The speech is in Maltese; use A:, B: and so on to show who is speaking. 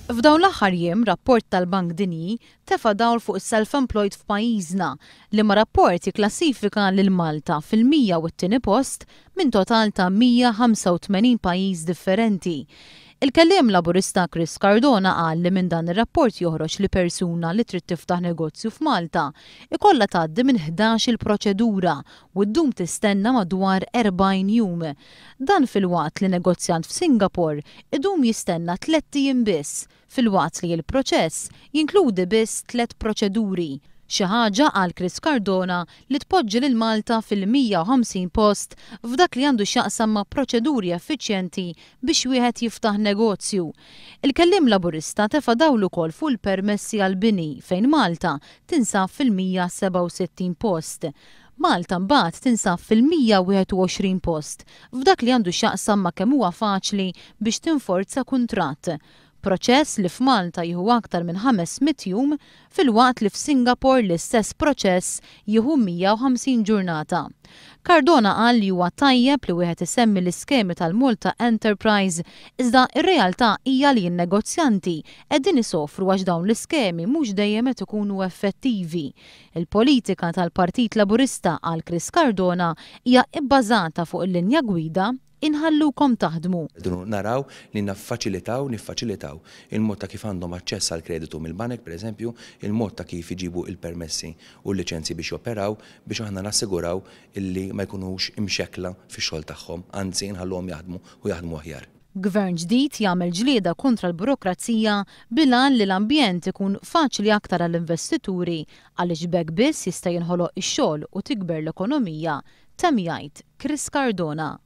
A: F'dawn l-aħħar jiem, rapport tal-Bank Dinji tefa' dawl fuq is-self-employed f'pajjiżna, liema rapport jikklassifika lil Malta fil-102 post minn total ta' 185 pajjiż differenti. Il-Kelliem Laburista Chris Cardona qal li minn dan ir-rapport joħroġ li persuna li trid tiftaħ negozju f'Malta ikollha tgħaddi minn 11-il proċedura u ddum tistenna madwar 40 jum. Dan filwaqt li negozjant f'Singapore idum jistenna tlett ijiem biss, filwaqt li l-proċess jinkludi biss tlett proċeduri, xi ħaġa, qal Chris Cardona, li tpoġġi lil Malta fil-150 post f'dak li għandu x'jaqsam ma' proċeduri effiċjenti biex wieħed jiftaħ negozju. Il-Kelliem Laburista tefa' dawl ukoll fuq il-permessi għall-bini fejn Malta tinsab fil-167 post. Malta mbagħad tinsab fil-121 post f'dak li għandu x'jaqsam ma' kemm huwa faċli biex tinforza kuntratt. Proċess li f'Malta jieħu aktar minn 500 jum filwaqt li f'Singapore l-istess proċess jieħu 150 ġurnata. Cardona qal li huwa tajjeb li wieħed isemmi l-iskemi tal-Malta Enterprise iżda r-realtà hija li n-negozjanti qegħdin isofru għax dawn l-iskemi mhux dejjem qed ikunu effettivi. Il-politika tal-Partit Laburista, qal Chris Cardona, hija bbażata fuq il-linja gwida Inħallukom taħdmu.
B: Irridu naraw li naffaċilitaw, niffaċilitaw il-mod ta' kif għandhom aċċess għall-kreditu mill-banek, pereżempju, il-mod ta' kif iġibu il-permessi u l-liċenzji biex joperaw, biex aħna nassiguraw illi ma jkunux imxekkla fix-xogħol tagħhom, anzi nħalluhom jaħdmu u jaħdmu aħjar.
A: Gvern ġdid jagħmel ġlieda kontra l-burokrazija bil-għan li l-ambjent ikun faċli aktar għall-investituri għaliex b'hekk biss jista' jinħoloq ix-xogħol u tikber l-ekonomija, temm jgħid Chris Cardona.